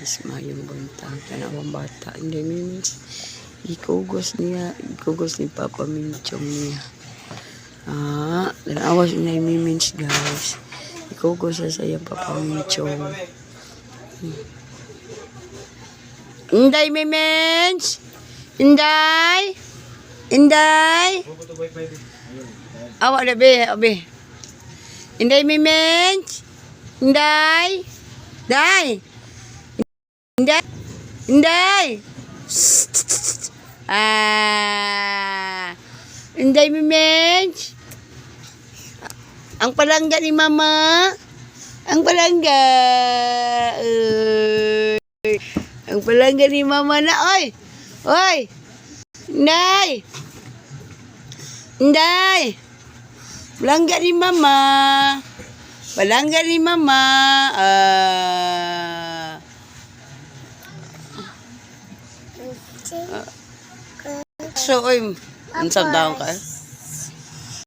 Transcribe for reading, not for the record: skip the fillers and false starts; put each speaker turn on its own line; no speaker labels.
Guys. Mayong buntag. Tanawang bata. Hindi means ikugos niya. Ikugos ni Papa Minchong niya. Ah, tanawa si Inday Mimins, guys. Ikugos siya sa iyang Papa Minchong. Inday Mimins! Inday! Inday! Awa na be, abe. Inday Mimens! Inday! Day! Inday! Inday! Ah! Inday Mimens! Ang palangga ni Mama! Ang palangga! Uy. Ang palangga ni Mama na, oy! Oy! Inday! Inday! Palangga ni Mama! Palangga ni Mama! Ah. So, oy, unsang taon ka?